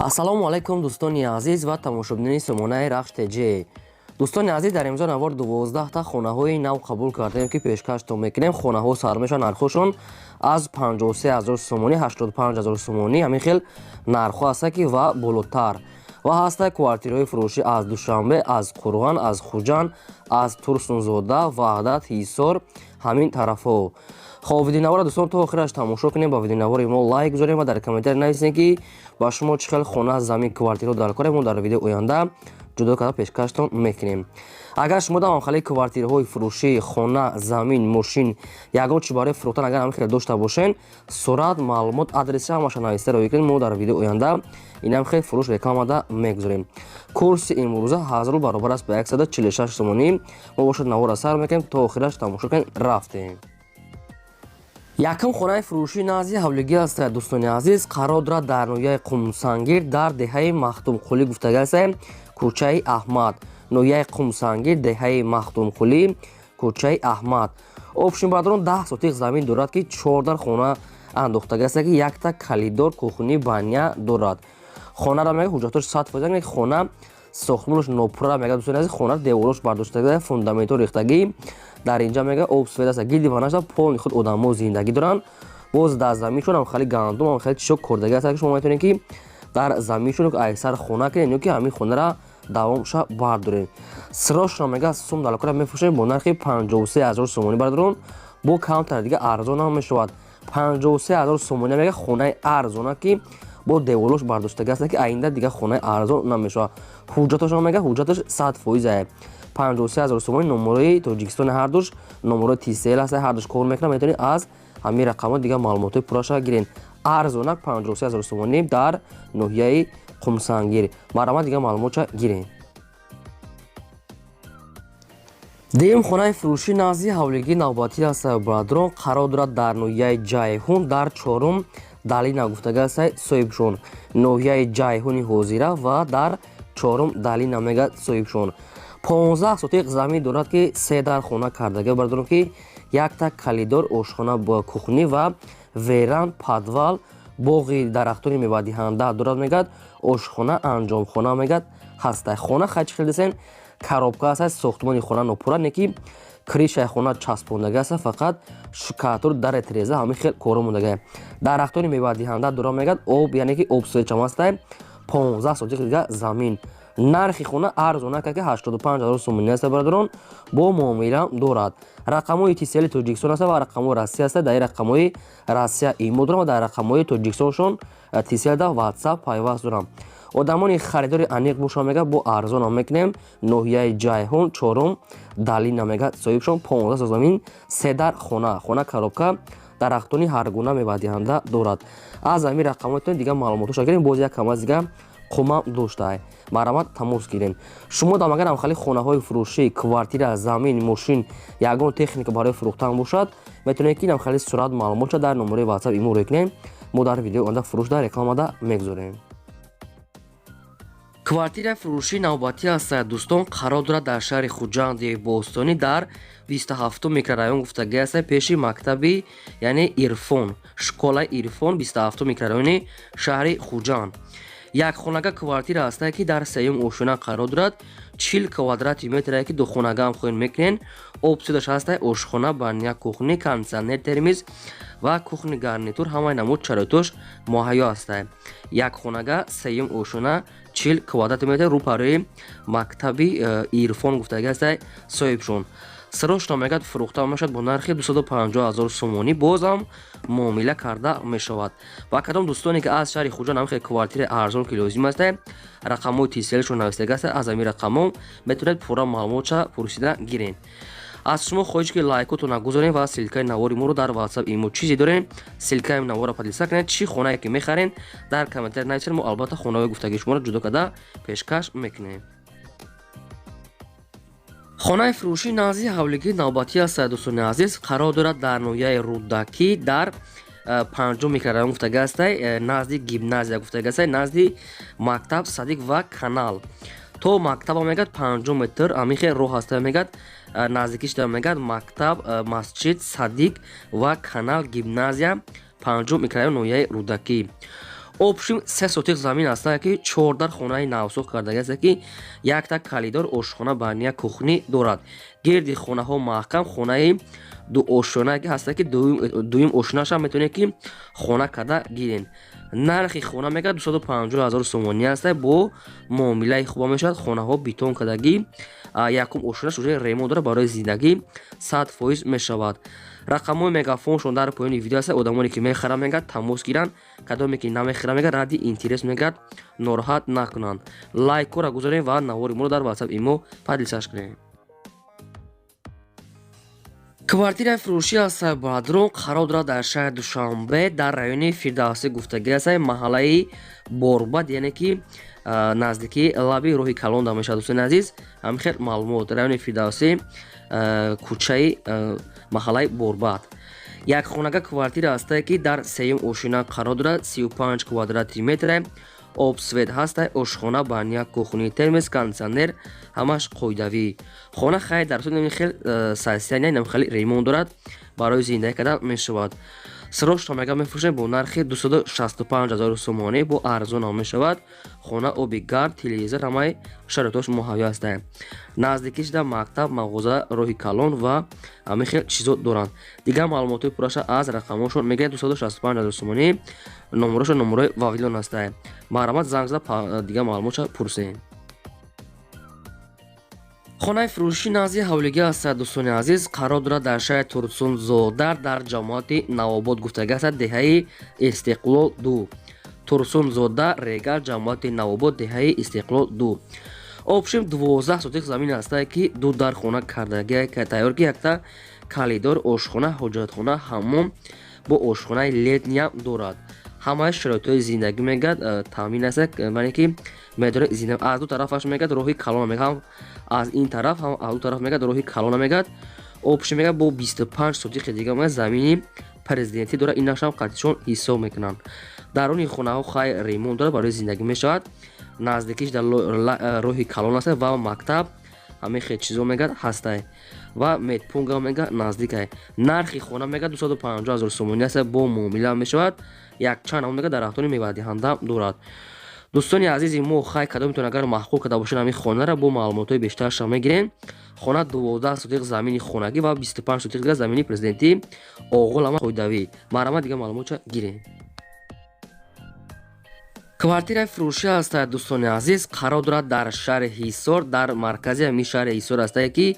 Ассалому алайкум, дӯстони азиз ва тамошобинони сомонаи Рахш ТЖ. Дӯстони азиз, дар имзо навор 12та хонаҳои нав қабул кардем, ки пешкаштон мекунем. Хонаҳо сар мешаванд нархҳошон аз 53 ҳазор сомонӣ, 85 ҳазор сомонӣ, ҳамин хел нархҳо ҳаста ки ва болотар. Ва ҳаста квартираҳои фурӯшӣ аз Душанбе, аз Қурған, аз Хуҷанд, аз Турсунзода, Ваҳдат, Ҳисор, ҳамин тарафҳо. Хоб, видеонавора, дӯстон, то охираш тамошо кунем, ба видеонавори мо лайк гузорем ва дар комментарий нависем, ки ба шумо чӣ хел хона, замин, квартираҳо дар кор. Мо дар видеои оянда ҷудо карда пешкаштон мекунем. Агар шумо дар ҳамхелаи квартираҳои фурӯшӣ, хона, замин, мошин, ягон чи барои фурӯхтан агар ҳамин хеле дошта бошен, сурат, маълумот, адреси ҳамаша нависта роӣ кунед. Мо дар видеои оянда инам хел фурӯш рекламада мегузорем. Курси имрӯза 1000 рубл баробар аст ба 146 сомонӣ. Мо бошад навора сар мекунем, то охираш тамошо кунед. Рафтем. Якум хонаи фурӯшӣ назди ҳавлигӣ аст, дӯстони азиз, қарор дорад дар ноҳияи Қумсангир, дар деҳаи Махтумқулӣ гуфтага аст, кӯчаи Аҳмад. Ноҳияи Қумсангир, деҳаи Махтумқулӣ, кӯчаи Аҳмад. Общем, бародарон, 10 сотих замин дорад, ки чордар хона андохтага аст, ки якта коридор, кухня, баня дорад. Хонара мега ҳуҷҷатош 100%, хона сохтмонаш нопурра мега. Дӯстони азиз, хона деворош бардоштага, фундаментҳо рехтагӣ. Дар инҷа мега об, свет аст, гирди ванаша полный худ одамо зиндагӣ доранд. Боз дар заминшон ҳам хеле гандум, ҳам хеле чизо кордагӣ аст, ки шумо метавонед, ки дар заминшон айсар хона кунед ё ки ҳамин хонара давомша бардоред. Сирошро мега сум далакора мефурӯшем бо нархи 53 ҳазор сомонӣ. Бародарон, бо камтар дига арзон ҳам мешавад. 53 ҳазор сомонӣ мега хонаи арзона, ки бо деволош бардоштага аст, ки оинда дига хонаи арзон намешавад. Ҳуҷҷатошон мега ҳуҷҷаташ 100%. 53 ҳазор сомонӣ, номерои Тоҷикистони ҳардуш, номерои Тисел аст, ҳардуш кор мекунад. Метавонед аз ҳамин рақамҳо дига маълумотҳои пурраша гиред. Арзонак 53 ҳазор сомонӣ дар ноҳияи Қумсангир. Марҳамат, дига маълумотша гирем. Дуюм хонаи фурӯшӣ назди ҳавлигии навбатӣ аст, бародарон, қарор дорад дар ноҳияи Ҷайҳун, дар чорум долина гуфтага аст соҳибшон. Ноҳияи Ҷайҳуни ҳозира ва дар чорум долина мега соҳибшон. 15 сотиқ замин дорад, ки се дар хона кардага, бародарон, ки якта коридор, ошхона бо кухня ва веранда, подвал, боғи дарахтони мевадиҳанда дорад. Мегӯяд, ошхона, анҷомхона мегӯяд ҳаста. Хона хай чӣ хел десен, коробка аст, сохтмони хона нопурра, не ки крышаи хона часпондага аст, фақат штукатур, даре, тиреза, ҳамин хел коро мондага. Дарахтони мевадиҳанда дорад, мегӯяд, об, яъне ки об свечам ҳаста. 15 сотиқ дига замин. Нархи хона арзона ки 85 ҳазор сомонӣ аст, бародарон, бо муомила дорад. Рақамҳои Тисели Тоҷикистон аст ва рақамҳои Россия аст. Дар рақамҳои Россия имо дорам ва дар рақамҳои Тоҷикистоншон Тиселда Ватсап пайваст дорам. Одамони харидори аниқ боша, мега, бо арзонам мекунем. Ноҳияи Ҷайҳун, чорум долина мега соҳибшон. 15 сот замин, се дар хона, хона коробка, дарахтони ҳаргуна мевадиҳанда дорад. Аз ҳамин рақамҳо метавонед дига маълумотҳоша гирем. Боз як камаз дига қумам доштай, марҳамат, тамос гирем. Шумо дам агар ҳамхели хонаҳои фурӯшӣ, квартира, замин, мошин, ягон техника барои фурӯхтан бошад, метавонед, ки намхели сурат, маълумотша дар номерои Ватсап имо рӯй кунем. Мо дар видеои оянда фурӯш дар рекламада мегузорем. Квартираи фурӯшии навбатӣ аст, дӯстон, қарор дорад дар шаҳри Хуҷанди бостонӣ, дар 27 микрорайон гуфтагӣ аст, пеши мактаби, яъне Ирфон, школаи Ирфон, 27 микрорайони шаҳри Хуҷанд. Як хонага квартира ҳастае, ки дар сеюм ошёна қарор дорад, 40 квадрати метрае, ки духонагаам хоҳед мекунен. Обсудаш ҳастае, ошхона, баня, кухня, кондитсионер, термоз ва кухня гарнитур, ҳамаи намуд шароитош муҳайё ҳастае. Як хонага, сеюм ошёна, 40 квадрати метр, рӯпарӯи мактаби Ирфон гуфтагӣ ҳастае соҳибшон. Сирошро мегӯяд фурӯхта мешавад бо нархи 250 ҳазор сомонӣ, бозам муомила карда мешавад. Ва кадом дӯстоне, ки аз шаҳри Хуҷанд ҳамхел квартираи арзон ки лозим аст, рақамҳои Тиселшон навистага аст. Аз ҳамин рақамҳо метавонед пурра маълумотша пурсида гиред. Аз шумо хоҳиш, ки лайкотона гузорем ва ссылкаи навори моро дар Ватсап, имо чизе дорем, ссылкаи навора поделиться кунед. Чӣ хонае ки мехарен, дар комментарий нависед. Мо албатта хонаҳои гуфтагии шуморо ҷудо карда пешкаш мекунем. Хонаи фурӯшии назди ҳавлигии навбатӣ аст, дӯстони азиз, қарор дорад дар ноҳияи Рӯдакӣ, дар панҷум микрорайон гуфтага ҳастай, назди гимназия гуфтага ҳастай, назди мактаб, садик ва канал. То мактаба мегӯяд 50 метр ҳамин хел роҳ ҳаста, мегӯяд наздикиш да мегӯяд мактаб, масҷид, садик ва канал, гимназия, панҷум микрорайон, ноҳияи Рӯдакӣ. Общем, 3 сотих замин ҳастанд, ки чордар хонаи навсохт кардаги аст, ки якта коридор, ошхона, баня, кухня дорад. Гирди хонаҳо маҳкам. Хонаи дуошёна ки ҳаста, ки дуюм ошёнаашам метавонед, ки хона карда гирен. Нархи хона мегӯяд 250 ҳазор сомонӣ аста, бо муомилаи хуба мешавад. Хонаҳо бетон кардагӣ, якум ошёнаш уже ремонт дорад, барои зиндагӣ 100% мешавад. Рақамҳои мегафоншон дар поёни видео аст. Одамоне ки мехаранд, мегӯяд, тамос гиранд. Кадоме ки намехаранд, мегӯяд, ради интерес, мегӯяд, нороҳат накунанд. Лайкҳоро гузорем ва навори моро дар ватсап, имо поделиться кунем. Квартираи фурӯшӣ аст, бародарон, қарор дорад дар шаҳри Душанбе, дар райони Фирдавсӣ гуфтагӣ аст, маҳаллаи Борбад, яъне ки наздикии лаби роҳи калонда мешавад. Дӯстони азиз, ҳамин хел маълумот: райони Фирдавсӣ, кӯчаи маҳаллаи Борбад. Якхонага квартира ҳастае, ки дар сеюм ошёна қарор дорад, 35 квадрати метре, об, свет ҳаста, ошхона, баня, кухня, термос, кондитсионер, ҳамаш қоидавӣ. Хона хай дар хел состояние, нам хеле ремонт дорад, барои зиндагӣ кардан мешавад. Срочно мега мефурӯшем бо нархи 265 ҳазор сомонӣ, бо арзон ҳам мешавад. Хона оби гарм, телевизор, ҳамаи шароитош муҳайё ҳастанд. Наздикиш да мактаб, мағоза, роҳи калон ва ҳамин хел чизо доранд. Дигар маълумотҳои пурраша аз рақамҳошон мегӯяд: 265 ҳазор сомонӣ. Номерошон номерои Вавилон ҳастанд. Марҳамат, занг зада, дигар маълумотша пурсем. Хонаи фурӯшӣ назди ҳавлигӣ аст, дӯстони азиз, қарор дорад дар шаҳри Турсунзода, дар ҷамоати Навобод гуфтагӣ аст, деҳаи Истиқлол 2. Турсунзода, Регар, ҷамоати Навобод, деҳаи Истиқлол 2. Общем, 12 сотих замин ҳастае, ки ду дар хона кардагӣ тайёр, ки якта коридор, ошхона, ҳоҷатхона, ҳаммом бо ошхонаи летний ам дорад. Ҳамаи шароитҳои зиндагӣ, мегӯяд, таъмин аст, яъне ки медорад. Аз ду тарафаш, мегӯяд, роҳи калона, мегӯяд, ҳам аз ин тараф, ҳам аз ду тараф, мегӯяд, роҳи калона. Мегӯяд, общем, мегӯяд, бо 25 сотихи дига, мегӯяд, замини президентӣ дорад, инашам қатишон ҳисоб мекунанд. Даруни хонаҳо хай ремонт дорад, барои зиндагӣ мешавад. Наздикиш дар роҳи калон аст ва мактаб, ҳамин хел чизо, мегӯяд, ҳастай ва медпункт ам, мегӯяд, наздикай. Нархи хона, мегӯяд, 250 ҳазор сомонӣ аст, бо муомила мешавад. Якчанд ам, мегӯяд, дарахтони мевадиҳанда дорад. Дӯстони азизи мо, хай кадомитон агар маъқул карда бошед ҳамин хонаро, бо маълумотҳои бештарша мегирем. Хона 12 сотиқ замини хонагӣ ва 25 сотиқ дига замини президентӣ, оғол ама қоидавӣ. Марҳамат, дига маълумотша гирем. Квартираи фурӯшӣ аст, дӯстони азиз, қарор дорад дар шаҳри Ҳисор, дар маркази ҳамин шаҳри Ҳисор ҳастае, ки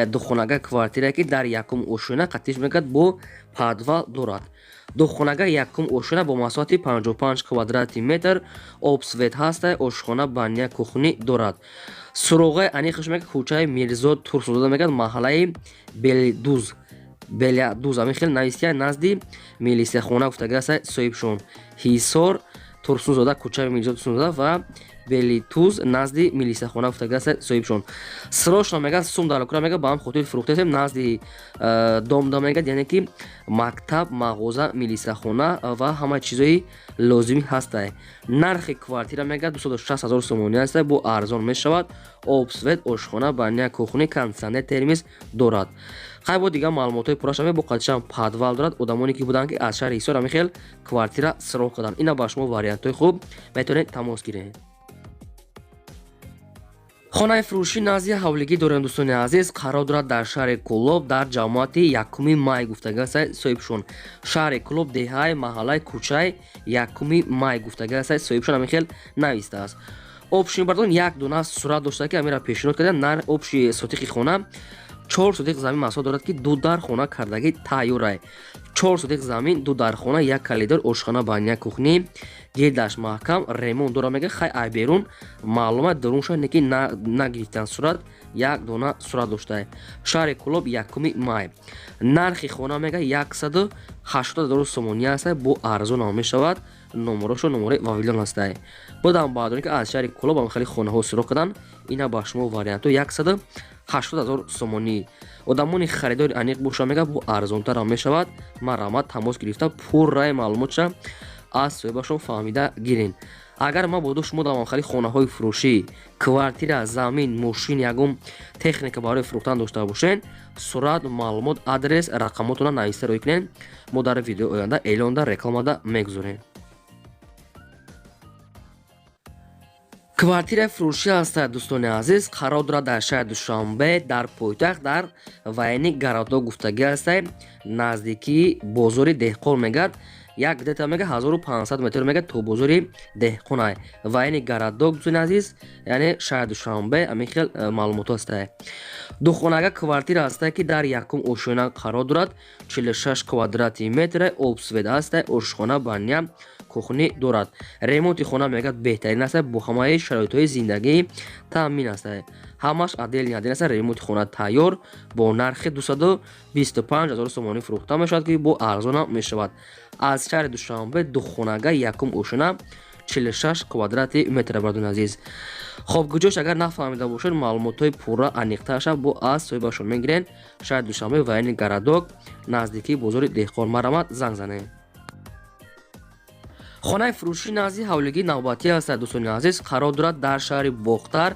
духонага квартирае, ки дар якум ошёна қатиш, мегӯяд, бо подвал дорад. Духонага, якум ошёна, бо масоҳати 55 квадрати метр, об, свет ҳаста, ошхона, баня, кухня дорад. Суроғаи аниқаш, мегӯяд, кӯчаи Мирзо Турсунзода, мегӯяд, маҳаллаи Белдуз, Белядуз, ҳамин хел навистия, назди милисияхона гуфтага аста соҳибшон. Ҳисор, Турсунзода, кӯчаи Мирзо Турсунзода ва Белитуз, назди милисияхона гуфтага аста соҳибшон. Срочно, мегӯяд, сум дар кура, мегӯяд, ба ҳам хотир фурӯхтесем. Назди домда, мегӯяд, яъне ки мактаб, мағоза, милисияхона ва ҳама чизои лозимӣ ҳастай. Нархи квартира, мегӯяд, 260 ҳазор сомонӣ ҳастай, бо арзон мешавад. Об, свет, ошхона, баня, кухня, кондитсионер, термос дорад. Хай, бо дигар маълумотҳои пурра шавед. Бо қатишам подвал дорад. Одамоне ки буданд, ки аз шаҳри Ҳисор ҳамин хел квартира сироғ карданд, ина ба шумо вариантҳои хуб, метавонед тамос гиред. Хонаи фурӯшӣ назди ҳавлигӣ дорем, дӯстони азиз, қарор дорад дар шаҳри Кӯлоб, дар ҷамоати Якуми Май гуфтага аст соҳибшон. Шаҳри Кӯлоб, деҳаи, маҳаллаи, кӯчаи Якуми Май гуфтага аст соҳибшон, ҳамин хел навистааст. Общий, бардон, як дона сурат дошта, ки ҳаминро пешниҳод карда. Нар общий сотиқи хона 4 сотиқ замин масоҳат дорад, ки ду дар хона кардагӣ тайёрай. 4 сотиқ замин, ду дар хона, як коридор, ошхона, баня, кухня, гирдаш маҳкам, ремонт дора. Мега, хай, ай берун маълумат, дарунша неки нагирифтан сурат, як дона сурат доштае. Шаҳри Кӯлоб, Якуми Май. Нархи хона, мега, 180 ҳазору сомонӣ аст, бо арзон ҳам мешавад. Номерошо номерои Вавилон ҳастае. Бодам баъдоне ки аз шаҳри Кӯлоб ҳам хеле хонаҳо сироғ карданд, ина ба шумо вариантҳо: 180 ҳазор сомонӣ. Одамони харидори аниқ боша, мега, бо арзонтар ҳам мешавад. Марҳамат, тамос гирифта, пурраи маълумотша аз соҳибашон фаҳмида гирен. Агар мабодо шумо дар хали хонаҳои фурӯшӣ, квартира, замин, мошин, ягон техника барои фурӯхтан дошта бошед, сурат, маълумот, адрес, рақамотона нависта рӯй кунед, мо дар видеои оянда эълонда, рекламада мегузорем. Квартираи фурӯшӣ ҳастад, дӯстони азиз, қарор дорад дар шаҳри Душанбе, дар пойтахт, дар военный городок гуфтагӣ ҳастад, наздикии бозори Деҳқон мегӯяд, як где-то мега 1500 метр мега то бозори Деҳқонай. Военный городок, дӯстони азиз, яъне шаҳри Душанбе, ҳамин хел маълумотҳо ҳастад. Духонага квартира ҳастад, ки дар якум ошёна қарор дорад, 46 квадрати метр, об, свет ҳастад, ошхона, баня, кухня дорад. Ремонти хона мегӯяд беҳтарин аст, бо ҳамаи шароитҳои зиндагӣ таъмин аст, ҳамаш отдельный отдельный аст. Ремонти хона тайёр, бо нархи 225 ҳазор сомонӣ фурӯхта мешавад, ки бо арзонам мешавад. Аз шаҳри Душанбе, духонага, якум ошёна, 46 квадрати метр, бардони азиз. Хоб, куҷош агар нафаҳмида бошед, маълумотҳои пурра аниқтарша бо аз соҳибашон мегирен. Шаҳри Душанбе, военный городок, наздикии бозори Деҳқон, марамат занг занед. Хонаи фурӯшӣ назди ҳавлигии навбатӣ ҳастад, дӯстони азиз, қарор дорад дар шаҳри Бохтар,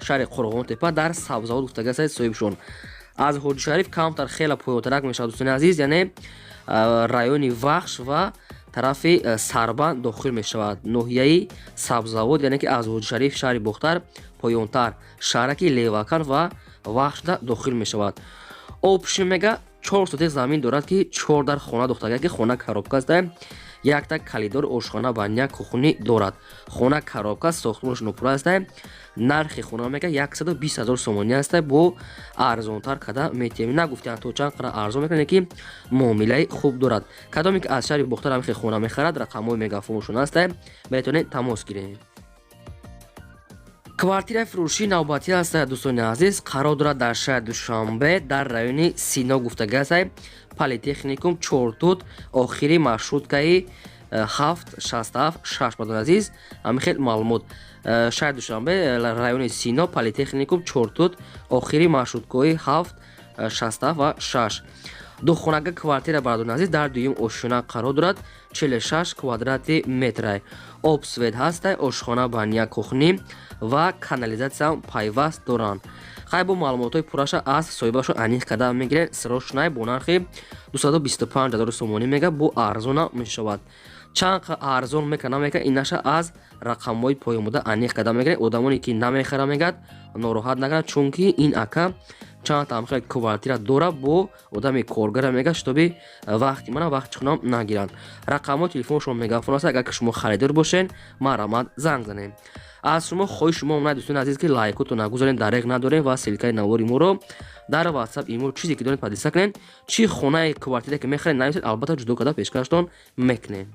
шаҳри Қурғонтепа, дар Сабзавод гуфтагӣ ҳастад соҳибшон. Аз Ҳоҷишариф камтар хеле поёнтарак мешавад, дӯстони азиз, яъне райони Вахш ва тарафи Сарбанд дохил мешавад, ноҳияи Сабзавод, яъне ки аз Ҳоҷишариф, шаҳри Бохтар поёнтар, шаҳраки Левакан ва Вахшда дохил мешавад. Общий мега 4 сотих замин дорад, ки чор дар хона дохтага, ки хона коробка аст, якта коридор, ошхона, баня, кухня дорад. Хона коробка, сохтмонаш нопура аст. Нархи хона мега 120 ҳазор сомонӣ аст, бо арзонтар када метиҳем. Нагуфтиан то чанд қара арзон мекунад, ки муомилаи хуб дорад. Кадоме ки аз шаҳри Бохтар ҳамихе хона мехарад, рақамҳои мегафоншон аст, метавонед тамос гиред. Квартираи фурӯшии навбатӣ аст, дӯстони азиз, қарор дорад дар шаҳри Душанбе, дар райони Сино гуфтагӣ аст, Политехникум, Чортут, охири маршруткаи 7 67 6. Бардони азиз, ҳамин хел маълумот. Шаҳри Душанбе, райони Сино, Политехникум, Чортут, охири маршруткаҳои 7 67 ва 6. Духонага квартира, бардони азиз, дар дуюм ошёна қарор дорад, 46 квадрати метрай, об, свет ҳастай, ошхона, баня, кухня ва канализатсия пайваст доранд. Хай, бо маълумотҳои пурраша аз соҳибашон аниқ карда мегиред. Срочный, бо нархи 225 ҳазор сомонӣ мега, бо арзона мешавад. Чанд арзон мека намека, инаша аз рақамҳои поёнбуда аниқ карда мегиред. Одамоне ки намехара, мегӯяд, нороҳат накунад, чунки ин ака чанд тамхел квартира дора, бо одами коргара мега, чтобы вақти мана вақти хунам нагиранд. Рақамҳои телефоншон мегафон аст. Агар ки шумо харидор бошед, марҳамат, занг занед. Аз шумо хоҳиши шумо омад, дӯстони азиз, ки лайкото нагузорем, дареғ надорем ва ссылкаи навори моро дар WhatsApp, имо, чизе ки доред, поделиться кунед. Чӣ хонаи квартира ки мехаред, нависед, албатта ҷудо карда пешкаштон мекунем.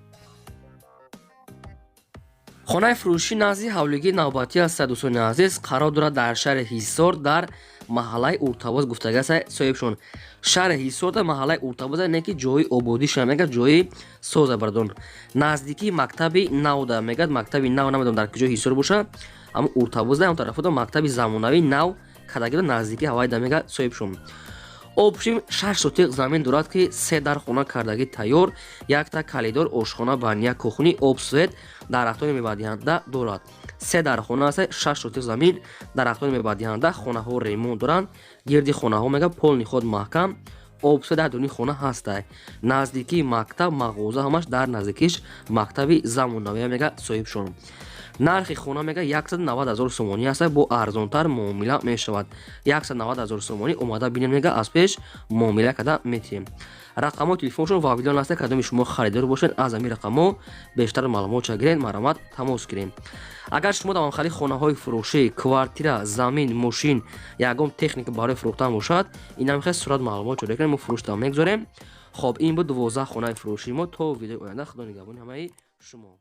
Хонаи фурӯшӣ назди ҳавлигии навбатӣ аст, дӯстони азиз, қарор дорад дар шаҳри Ҳисор, дар маҳаллаи Уртабоз гуфтагӣ аст соҳибшон. Шаҳри Ҳисор, дар маҳаллаи Уртабоз, не ки ҷои ободиша мегӯяд, ҷои соза, бардон, наздикии мактаби навда мегӯяд. Мактаби нав намедонам дар куҷои Ҳисор боша, аммо Уртабозда ҳам тарафода мактаби замонавии нав кардагиро, наздикии ҳавайда мегӯяд соҳибшон. Общим 6 сотиқ замин дорад, ки се дар хона кардагӣ тайёр, якта коридор, ошхона, баня, кухня, об, свет, дарахтони мевадиҳанда дорад. Се дар хона аст, 6 сотиқ замин, дарахтони мевадиҳанда, хонаҳо ремонт доранд, гирди хонаҳо мега полный ход маҳкам, об, свет дар дуни хона ҳастай. Наздикии мактаб, мағоза, ҳамаш дар наздикиш, мактаби замонавия мега соҳибшон. Нархи хона мега 190 ҳазор сомонӣ аст, бо арзонтар муомила мешавад. 190 ҳазор сомонӣ, омада бинед, мега аз пеш муомила карда метиҳем. Рақамҳои телефоншон вавилон аст. Кадоми шумо харидор бошед, аз ҳамин рақамҳо бештар маълумотша гиред, марҳамат, тамос гирем. Агар шумо дар ҳамхели хонаҳои фурӯшӣ, квартира, замин, мошин, ягон техника барои фурӯхтан бошад, ин ҳамхел сурат маълумот ҷорӣ кунед, мо фурӯшта мегузорем. Хоб, ин буд 12 хонаи фурӯшии мо. То видеои оянда, худо нигаҳбони ҳамаи шумо.